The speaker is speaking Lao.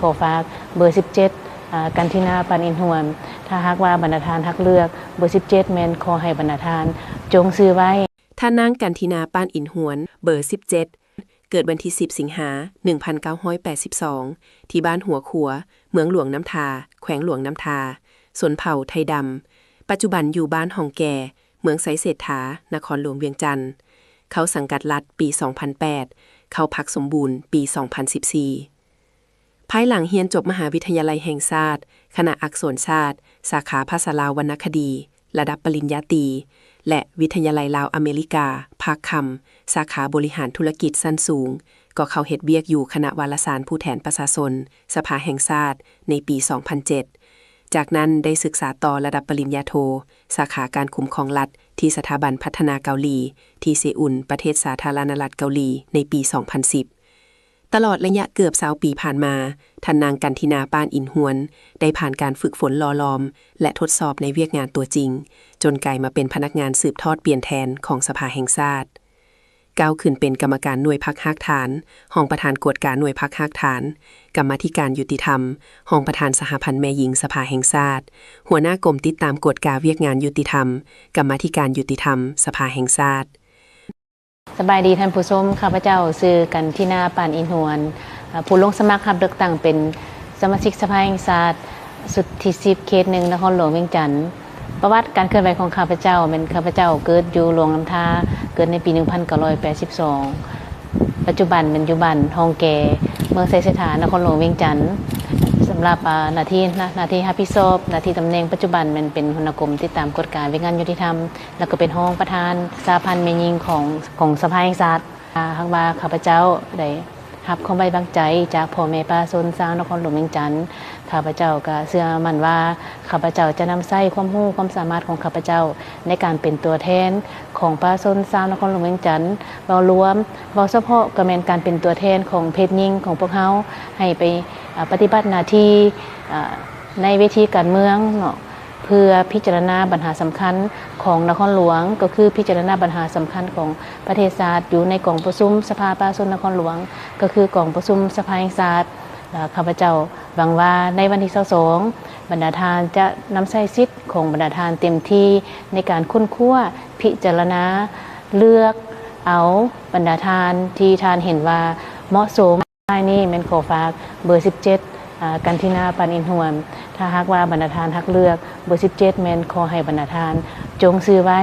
ຂໍຝາກເບີສິບເຈັດ ອາ ກັນທິນາ ປານອິນຫວນ. ຖ້າຫາກວ່າບັນດາທ່ານຮັກເລືອກເບີສິບເຈັດ ແມ່ນຂໍໃຫ້ບັນດາທ່ານຈົ່ງຊື່ໄວ້. ທ່ານນາງ ກັນທິນາ ປານອິນຫວນ ເບີສິບເຈັດ ເກີດວັນທີສິບ ສິງຫາ ໜຶ່ງພັນເກົ້າຮ້ອຍແປດສິບສອງ ທີ່ບ້ານຫົວຂົວ ເມືອງຫຼວງນ້ຳທາ ແຂວງຫຼວງນ້ຳທາ, ຊົນເຜົ່າໄທດຳ, ປັດຈຸບັນຢູ່ບ້ານຮ່ອງແກ່ ເມືອງໄຊເສດຖາ ນະຄອນຫຼວງວຽງຈັນ. ເຂົ້າສັງກັດລັດປີສອງພັນແປດ, ເຂົ້າພັກສົມບູນປີສອງພັນສິບສີ່. ພາຍຫຼັງຮຽນຈົບມະຫາວິທະຍາໄລແຫ່ງຊາດ ຄະນະອັກສອນສາດ ສາຂາພາສາລາວວັນນະຄະດີ ລະດັບປະລິນຍາຕີ ແລະ ວິທະຍາໄລລາວອາເມລິກາ ພາກຄຳ ສາຂາບໍລິຫານທຸລະກິດຊັ້ນສູງ, ກໍເຂົ້າເຮັດວຽກຢູ່ຄະນະວາລະສານຜູ້ແທນປະຊາຊົນ ສະພາແຫ່ງຊາດ ໃນປີສອງພັນເຈັດ. ຈາກນັ້ນໄດ້ສຶກສາຕໍ່ລະດັບປະລິນຍາໂທ ສາຂາການຄຸ້ມຄອງລັດ ທີ່ສະຖາບັນພັດທະນາເກົາຫຼີ ທີ່ເຊອຸນ ປະເທດສາທາລະນະລັດເກົາຫຼີ ໃນປີສອງພັນສິບ. ຕະຫຼອດໄລຍະເກືອບຊາວປີຜ່ານມາ, ທ່ານນາງ ກັນທິນາ ປານອິນຫວນ ໄດ້ຜ່ານການຝຶກຝົນຫຼໍ່ຫຼອມ ແລະ ທົດສອບໃນວຽກງານຕົວຈິງ, ຈົນກາຍມາເປັນພະນັກງານສືບທອດປ່ຽນແທນຂອງສະພາແຫ່ງຊາດ. ກ້າວຂຶ້ນເປັນກຳມະການໜ່ວຍພັກຮາກຖານ, ຮອງປະທານກວດກາໜ່ວຍພັກຮາກຖານ, ກຳມາທິການຍຸຕິທຳ, ຮອງປະທານສະຫະພັນແມ່ຍິງສະພາແຫ່ງຊາດ, ຫົວໜ້າກົມຕິດຕາມກວດກາວຽກງານຍຸຕິທຳ, ກຳມາທິການຍຸຕິທຳສະພາແຫ່ງຊາດ. ສະບາຍດີທ່ານຜູ້ຊົມ, ຂ້າພະເຈົ້າຊື່ ກັນທິນາ ປານອິນຫວນ, ອາ ຜູ້ລົງສະໝັກຮັບເລືອກຕັ້ງເປັນສະມາຊິກສະພາແຫ່ງຊາດ ຊຸດທີສິບ ເຂດໜຶ່ງ ນະຄອນຫຼວງວຽງຈັນ. ປະຫວັດການເຄື່ອນໄຫວຂອງຂ້າພະເຈົ້າແມ່ນ ຂ້າພະເຈົ້າເກີດຢູ່ຫຼວງນ້ຳທາ, ເກີດໃນປີໜຶ່ງພັນເກົ້າຮ້ອຍແປດສິບສອງ ປັດຈຸບັນແມ່ນຢູ່ບ້ານຮ່ອງແກ່ ເມືອງໄຊເສດຖາ ນະຄອນຫຼວງວຽງຈັນ. ສຳລັບ ອາ ໜ້າທີ່ ໜ້າ ໜ້າທີ່ຮັບຜິດຊອບ, ໜ້າທີ່ຕຳແໜ່ງປັດຈຸບັນແມ່ນເປັນຫົວໜ້າກົມຕິດຕາມກວດກາວຽກງານຍຸຕິທຳ ແລ້ວກໍເປັນຮອງປະທານສະຫະພັນແມ່ຍິງຂອງ ຂອງສະພາແຫ່ງຊາດ. ຖ້າຫາກວ່າຂ້າພະເຈົ້າໄດ້ຮັບຄວາມໄວ້ວາງໃຈຈາກພໍ່ແມ່ປະຊາຊົນຊາວນະຄອນຫຼວງວຽງຈັນ, ຂ້າພະເຈົ້າກໍເຊື່ອໝັ້ນວ່າ ຂ້າພະເຈົ້າຈະນຳໃຊ້ຄວາມຮູ້ຄວາມສາມາດຂອງຂ້າພະເຈົ້າ ໃນການເປັນຕົວແທນຂອງປະຊາຊົນຊາວນະຄອນຫຼວງວຽງຈັນ ເວົ້າລວມ, ເວົ້າສະເພາະກໍແມ່ນການເປັນຕົວແທນຂອງເພດຍິງຂອງພວກເຮົາ ໃຫ້ໄປ ອາ ປະຕິບັດໜ້າທີ່ ອາ ໃນເວທີການເມືອງເນາະ ເພື່ອພິຈາລະນາບັນຫາສຳຄັນຂອງນະຄອນຫຼວງ, ກໍຄືພິຈາລະນາບັນຫາສຳຄັນຂອງປະເທດຊາດ ຢູ່ໃນກອງປະຊຸມສະພາປະຊາຊົນນະຄອນຫຼວງ, ກໍຄືກອງປະຊຸມສະພາແຫ່ງຊາດ. ແລະ ຂ້າພະເຈົ້າຫວັງວ່າໃນວັນທີຊາວສອງ ບັນດາທ່ານຈະນຳໃຊ້ສິດຂອງບັນດາທ່ານເຕັມທີ່ ໃນການຄົ້ນຄວ້າ, ພິຈາລະນາ, ເລືອກເອົາບັນດາທ່ານທີ່ທ່ານເຫັນວ່າເໝາະສົມ. ທ້າຍນີ້ແມ່ນຂໍຝາກເບີສິບເຈັດ ອາ ກັນທິນາ ປານອິນຫວນ. ຖ້າຫາກວ່າບັນດາທ່ານຮັກເລືອກເບີສິບເຈັດ ແມ່ນຂໍໃຫ້ບັນດາທ່ານຈົ່ງຊື່ໄວ້.